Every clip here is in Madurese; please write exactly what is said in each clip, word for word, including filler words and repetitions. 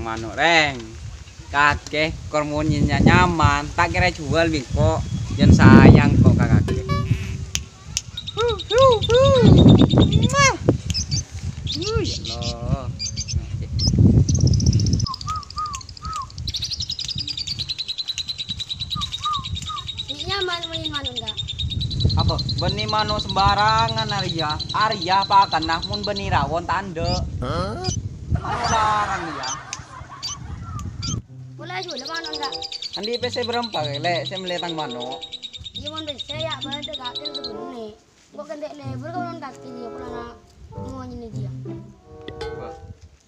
Mano', rèng. Kakè, kor mon nyè-, nyaman, ta' kèra juwâl bi' engko'. Jân sayang ko' ka kakè. Hu, hu, hu. Mwah. Hu, ya Allah. Sè nyaman mènta mano', Kak. Apa? Bânnè mano' sembarangan, arèya. Arèya pakanna mon bânnè rawon ta' endâ'. Hah? Mano' larang, ya. Pola jhuwâl mano', Kak. Andi' pèssè bârâmpa, Lè', sè mellè tang mano'? Iyâ, mon pèssè, ya, bâdâ, Kak, kèng sabânnè. Engko' kan ta' lebur, kok mon kakè, iyâ, pola na' monyèna jiyâ. Wah.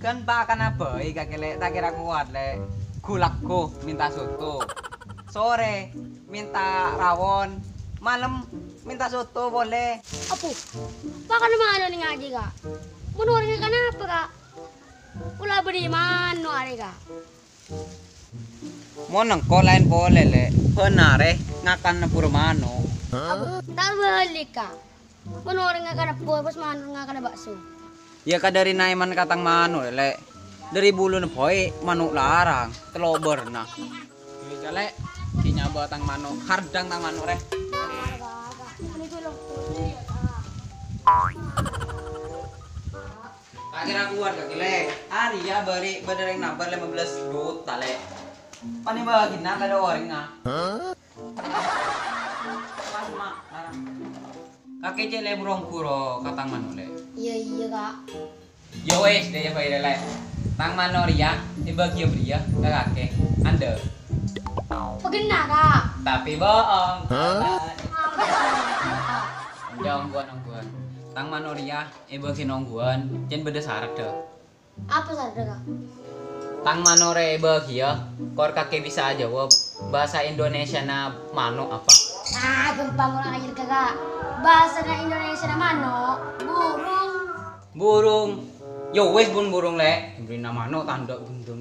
Kan pakanna bhâi kakè, Lè', ta' kèra kowat, Lè'. Ghu-lagghu mènta soto. Sorè mènta rawon, malem mènta soto polè. Apo? Pakanna mano' nèng ajiyâ, Kak? Mon orèng ngakan apa, Kak? Pola bânnè mano' arè, Kak. Mon engko' laèn polè, Lè'. Bân arè ngakan bhuru mano'. Apo? Ta' bâli, Kak. Mon orèng ngakan bhuru, pas mano' ngakan bakso. Iyâ, kadhârina èman ka tang mano', Lè'. Dhâri buluna bhâi mano' larang, tello bârna. Iyâ, Lè', ghi' nyabâ tang mano', hardhâng tang mano', rè. Ta' kèra kowat kakè, Lè'. Arèya bâri' bâdâ rèng nabâr lèma bellâs juta, Lè'. Panèka bâgina tadâ' orèngnga. Pas, Ma', larang. Kakè cè' lebur ongghu ro ka tang mano', Lè'. Iyâ, iyâ, Kak. Ya wis, dhâ' iyâ bhâi, Lè'. Tang mano' rèya èbâghiyâ bâriyâ ka kakè. Endâ'. Pagenna, Kak. Tapè bohong. Hah? Endâ', ongghuwân, ongghuwân. Tang mano' rèya èbâghiyâ ongghuwân, cèn bâdâ saradhâ. Apa saradhâ, Kak? Tang mano' rè èbâghiyâ, kor kakè bisa ajâwâb bhâsa Indonesiana mano' apa? Ah, ghâmpang, korang ajhâr, Kak. Bhâsana Indonesiana mano', burung. Burung. Ya wis, bun burung, Lè'. Bârina mano' tandhâ bendeng.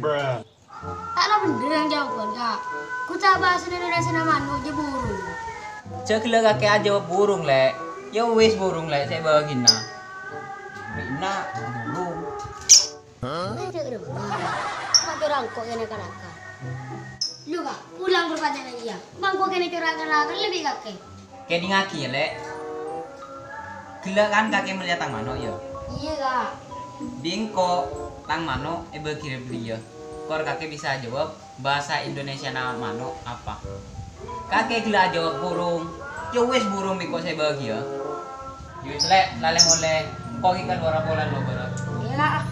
Ta' lo bendher yang jawaban, Kak. Ku ca' bhâsana Indonesiana mano' jâ burung. Jâ ghellâ' kakè ajâwâb burung, Lè'. Ya wis, burung, Lè', sè bâgina. Bârina burung. Aduh, rembang. Pakai rangkok ya, naka-naka. Lu, Kak, ulang pertanyaan lagi, ya. Mangko kènè' cora' naka-naka lebih kakè. Kèdingngaghi, yâ, Lè'. Ghellâ' kan kakè mellèya tang mano', yâ? Iyâ, Kak. Bi' engko' tang mano' èbâghi bâriyâ. Kor kakè bisa ajâwâb bhâsa Indonesiana mano' apa? Kakè ghellâ' ajâwâb burung. Ya wis, burung bi' engko' sè èbâghiyâ. Ya wis, Lè', lalè molè. Engko' ghi' kalowara polana lo' bârâ'. Iyâ, Kak.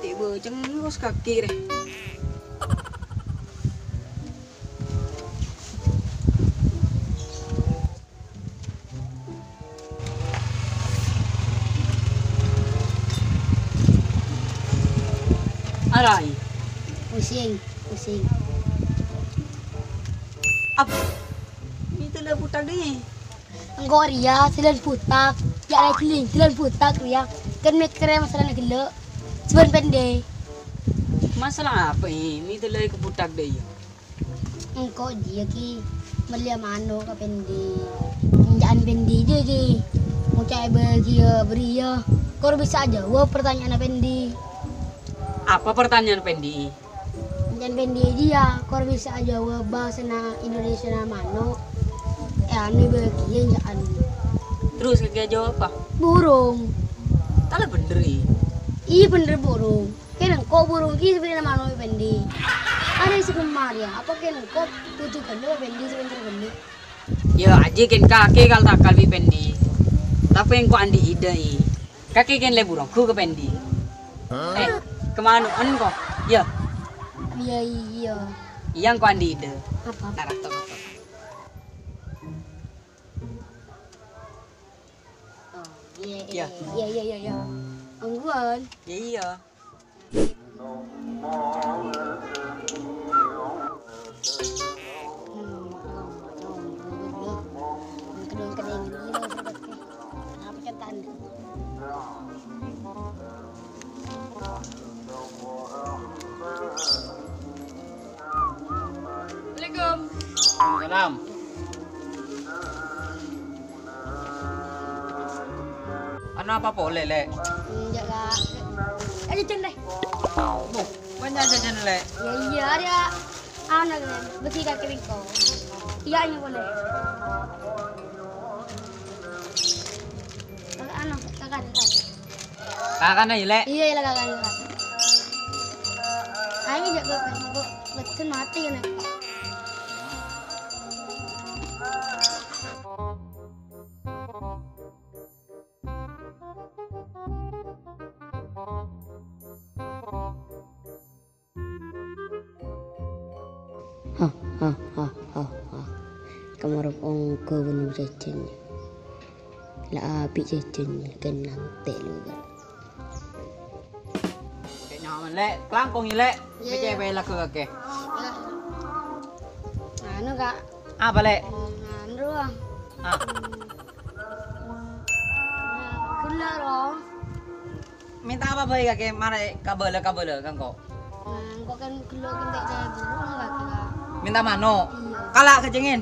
Ti' bâceng ngos kakè rè. Arai. Pusing, pusing. Ap-, Mètella butak dâ' iyâ. Engko' rèya, sè la butak. Ya, rè, ghellâ', sè la butak rèya. Kan mèkkèrè masalana ghellâ'. Sabân pèndhi. Masalah apa, è? Mètella butak dâ' iyâ. Engko' jiyâ, Ki, mellèya mano' ka pèndhi. Ènjhâ'ân pèndhi jiyâ, Ki. Ngoca' èbâghiyâ bâriyâ. Kor bisa ajâwâb pertanyaanna pèndhi. Apa pertanyaan pèndhi? Ènjhâ'ân pèndhi jiyâ, kor bisa ajâwâb bhâsana Indonesiana mano'. È, anu bâgiyâ ènjhâ'ân. Terros kakè ajâwâb apa? Burung. Ta' la bendher, è? Iyâ, bendher burung. Kèng engko' burung ghi' sabâna mano' bi' pèndhi. Arè sè kemma rèya, apa kèng engko' kodhu ghellâ' pèndhi sabân ghellâ'? Yâ, ajiyâ kèng kakè kal-takal bi' pèndhi. Tapè engko' andi' idè, è. Kakè kèng lebur ongghu ka pèndhi. Eh, ka mano'en ko'? Iyâ. Iyâ, iyâ. Iyâ, engko' andi' idè. Apa? Tara to, to. Oh, iyâ, iyâ, iyâ, iyâ, iyâ, iyâ. Ongghuwân. Iyâ, iyâ. Assalamualaikum. Anu apa polè, Lè'? Enjâ', Kak. Eh, jhâjhân, Lè'. Buh, bânnya' jhâjhân, Lè'. Iyâ, iyâ, arèya. Anu, Lè', bâgi kakè bengko. Iyâ, iyâ, polè. Kakak, anu, kakak, kakak. Kakakna, iyâ, Lè'? Iyâ, iyâ, kakak, kakak. Ayo, jhâ' bengko, bengko. Bhâdhân matè, yâ, Lè'. Ha, ha, ha, ha, ha. Kemoro ongghu bân jhâjhân. La abit jhâjhân kennang telu kan. Kè' nyaman, Lè'. Kelangkong, Lè'. Iyâ, iyâ. Mècè' bhâi lagu kakè. Iyâ. Anu, Kak. Apa, Lè'? Hmm, anu, Bang. Ah. Nah, ghellâ', Bang. Mènta apa bhâi kakè marè kabâlâ-kabâlâ ka engko'? Nah, engko' kan ghellâ' kan ta' cè' burung kakè, Kak. Mènta mano'. Iyâ. Kala' kèjhângèn.